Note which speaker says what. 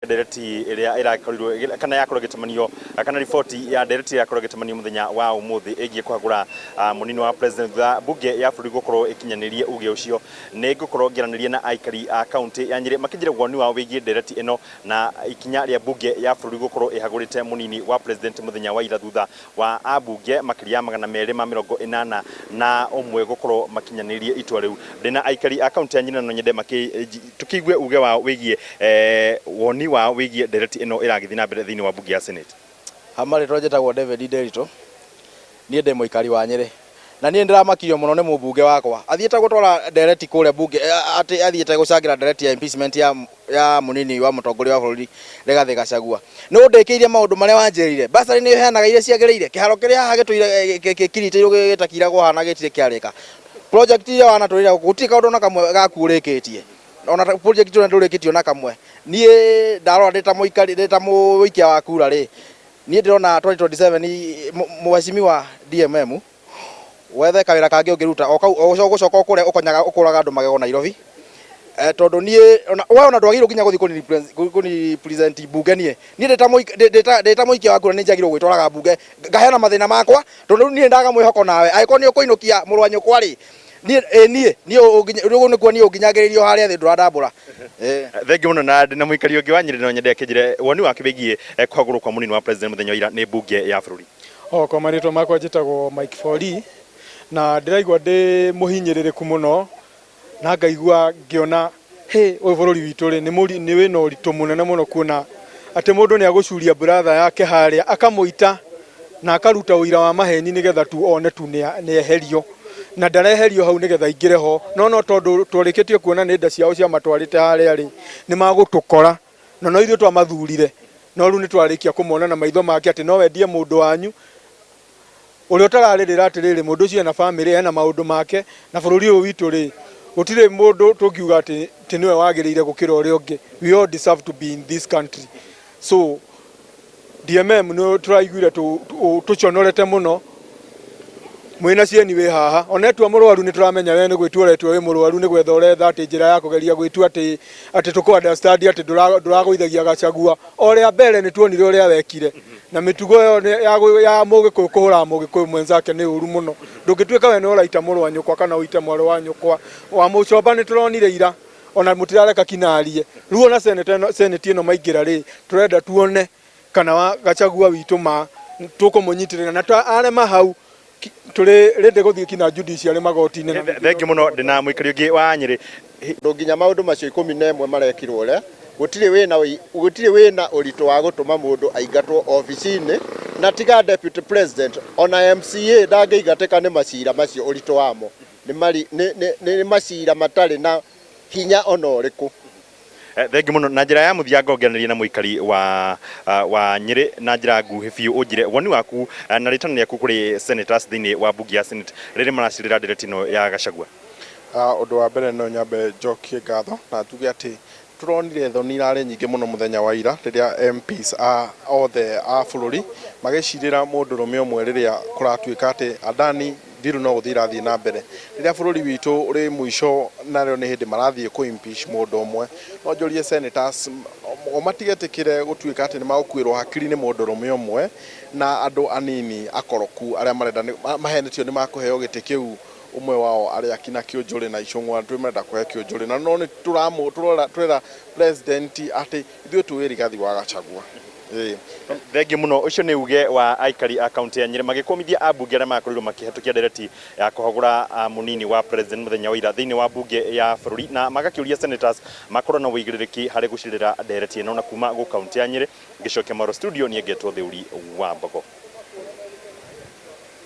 Speaker 1: Ndereti ĩrĩa ĩrakorirwo kana yakorwo ĩgĩtamanio kana riboti ya ndereti ĩrakorwo ĩgĩtamanio mũthenya wa ũmũthĩ ĩgiĩ kũhagũra mũnini wa president thutha mbunge ya bũrũri gũkorwo ĩkinyanĩrie uge ũcio. Nĩ ngũkorwo ngĩaranĩria na aikari a kaunti ya Nyĩrĩ makĩnjĩra woni wao wĩgiĩ ndereti ĩno na ikinya rĩa mbunge ya bũrũri gũkorwo ĩhagũrĩte mũnini wa president mũthenya wa ira thutha wa ambunge makĩria ya 281 gũkorwo makinyanĩirie itua rĩu. Ndĩna aikari a kaunti ya Nyĩrĩ na no nyende tũkĩigue uge wao wĩgiĩ woni wao wĩgiĩ ndereti ĩno ĩragĩthiĩ na mbere thĩinĩ wa mbunge ya Senate.
Speaker 2: Ha marĩtwa njĩtagwo David Nderitu, niĩ ndĩ mũikari wa Nyĩrĩ. Na niĩ nĩndĩramakirio mũno nĩ mũmbunge wakwa athiĩte gũtwara ndereti kũrĩa mbunge atĩ athiĩte gũcangĩra ndereti ya impeachment ya, ya mũnini wa mũtongoria wa bũrũri Rigathĩ Gachagua. Nĩ ũndĩkĩirie maũndũ marĩa wanjĩrĩire. Bursary nĩ ũheanaga iria ciagĩrĩire. Kĩharo kĩrĩa haha gĩtũire gĩkiritĩirwo gĩtakiragwo haha na gĩtirĩ kĩarĩka. Project iria wanatwĩrĩra gũkũ gũtirĩ kaũndũ ona kamwe gaku ũrĩkĩtie. Ona project ĩyo ndũrĩkĩtie ona kamwe. Niĩ ndarora ndĩ ta mũikari ndĩ ta mũikia wa kura rĩ, niĩ ndĩrona 2027 mheshimiwa DMM wethe kawĩra kangĩ ũngĩruta o kau ũgũcoka ũkũre ũkonyaga ũkũraga andũ magego Nairobi. Eh, tondũ niĩ ona we ona ndwagĩrĩirwo nginya gũthiĩ kũni present mbunge niĩ. Niĩ ndĩ ta mũikia wa kura nĩ njagĩrĩirwo gwĩtwaraga mbunge ngaheana mathĩna makwa tondũ rĩu niĩ ndaga mwĩhoko nawe. Angĩkorwo nĩ ũkũinũkia mũrũ wa nyũkwa rĩ, niĩ ĩ niĩ niĩ ũguo nĩkuo niĩ ũnginyagĩrĩrio harĩa thĩ ndũrandambũra.
Speaker 1: Thengiũ mũno na ndĩna mũikari ũngĩ wa Nyĩrĩ no nyende akĩnjĩre woni wake wĩgiĩ kũhagũrwo kwa mũnini wa president mũthenya wa ira nĩ mbunge ya bũrũri.
Speaker 3: O kwa marĩtwa makwa njĩtagwo Mike Fori na ndĩraigua ndĩ mũhinyĩrĩrĩku mũno na ngaigua ngĩona hĩ ũyũ bũrũri witũ rĩ nĩ wĩna ũritũ mũnene mũno kuona atĩ mũndũ nĩ agũcuria brother yake harĩa akamũita na akaruta ũira wa maheni nĩgetha tu one tu nĩ eherio na ndareherio hau nĩgetha aingĩre ho no no tondũ twarĩkĩtie kuona nĩ nda ciao ciamatwarĩte harĩa rĩ nĩ magũtũkora na no ithuĩ twamathurire no rĩu nĩ twarĩkia kũmona na maitho make atĩ no wendie mũndũ wanyu ũrĩa ũtararĩrĩra atĩrĩrĩ mũndũ ũcio ena bamĩrĩ ena maũndũ make na bũrũri ũyũ witũ rĩ gũtirĩ mũndũ tũngiuga atĩ atĩ nĩwe wagĩrĩire gũkĩra ũrĩa ũngĩ. We all deserve to be in this country, so DMM nĩ tũraiguire tũconorete mũno mwĩna cieni wĩ haha ona etua mũrwaru nĩ tũramenya we nĩ gwĩtua ũretua wĩ mũrwaru nĩ gwetha ũretha atĩ njĩra ya kũgeria gwĩtua atĩ atĩ tũkũ understand atĩ ndũragũithagia Gachagua. O rĩa mbere nĩ tuonire ũrĩa wekire na mĩtugo ĩyo ya mũgĩkũyũ kũhũraga mũgĩkũyũ mwenzake nĩ ũru mũno. Ndũngĩtuĩka we nĩ ũraita mũrũ wa nyũkwa kana ũite mwarĩ wa nyũkwa wa mũcomba. Nĩ tũronire ira ona mũtirareka kinarie rĩu ona senate ĩno senate ĩno maingĩra rĩ tũrenda tuone kana wa Gachagua witũ ma tũkũmũnyitĩrĩra na arema hau tũrĩ rĩndĩ gũthiĩ kinya judiciary magoti-inĩ na
Speaker 1: Thengiũ mũno. Ndĩna mũikari ũngĩ wa Nyĩrĩ.
Speaker 4: Tondũ nginya maũndũ macio 11 marekirwo ũrĩa, gũtirĩ wĩna gũtirĩ wĩna ũritũ wa gũtũma mũndũ aingatwo obici-inĩ, na tiga deputy president, ona MCA ndangĩingatĩka nĩ macira macio ũritũ wamo. Nĩ mari nĩ nĩ nĩ macira matarĩ na hinya ona ũrĩkũ.
Speaker 1: Thengiũ mũno. Na njĩra ya mũthia ngongeranĩria na mũikari wa wa Nyĩrĩ na njĩra nguhĩ biũ ũnjĩre woni waku na rĩtana rĩaku kũrĩ senators thĩinĩ wa mbunge ya Senate rĩrĩ maracirĩra ndereti ĩno ya Gachagua.
Speaker 5: Ũndũ wa mbere no nyambe njokie ngatho na njuge atĩ tũronire thoni irarĩ nyingĩ mũno mũthenya wa ira rĩrĩa MPs a othe a bũrũri magĩcirĩra mũndũrũme ũmwe rĩrĩa kũratuĩka atĩ Adani deal no gũthiĩ irathiĩ na mbere. Rĩrĩa bũrũri witũ ũrĩ mũico narĩo nĩ hĩndĩ marathiĩ kũ impeach mũndũ ũmwe. No njũrie senators o matigetĩkĩre gũtuĩka atĩ nĩ magũkuĩrwo hakiri nĩ mũndũrũme ũmwe na andũ anini akoroku arĩa marenda mahenetio nĩ makũheo gĩtĩ kĩu ũmwe wao arĩ akina Kĩũnjũrĩ na Icũng'wa twĩ marenda kũhe Kĩũnjũrĩ na no nĩ tũrera president atĩ ithuĩ tũĩ Rigathi wa Gachagua.
Speaker 1: Ĩĩ. Thengiũ mũno. Ũcio nĩ uge wa aikari a kaunti ya Nyĩrĩ magĩkũmithia ambunge arĩa makorirwo makĩhetũkia ndereti ya kũhagũra mũnini wa president mũthenya wa ira thĩinĩ wa mbunge ya bũrũri na magakĩũria senators makorwo na ũigĩrĩrĩki harĩ gũcirĩra ndereti ĩno. Na kuma gũ kaunti ya Nyĩrĩ ngĩcokia Maro studio niĩ ngetwo Thĩũri wa Mbogo.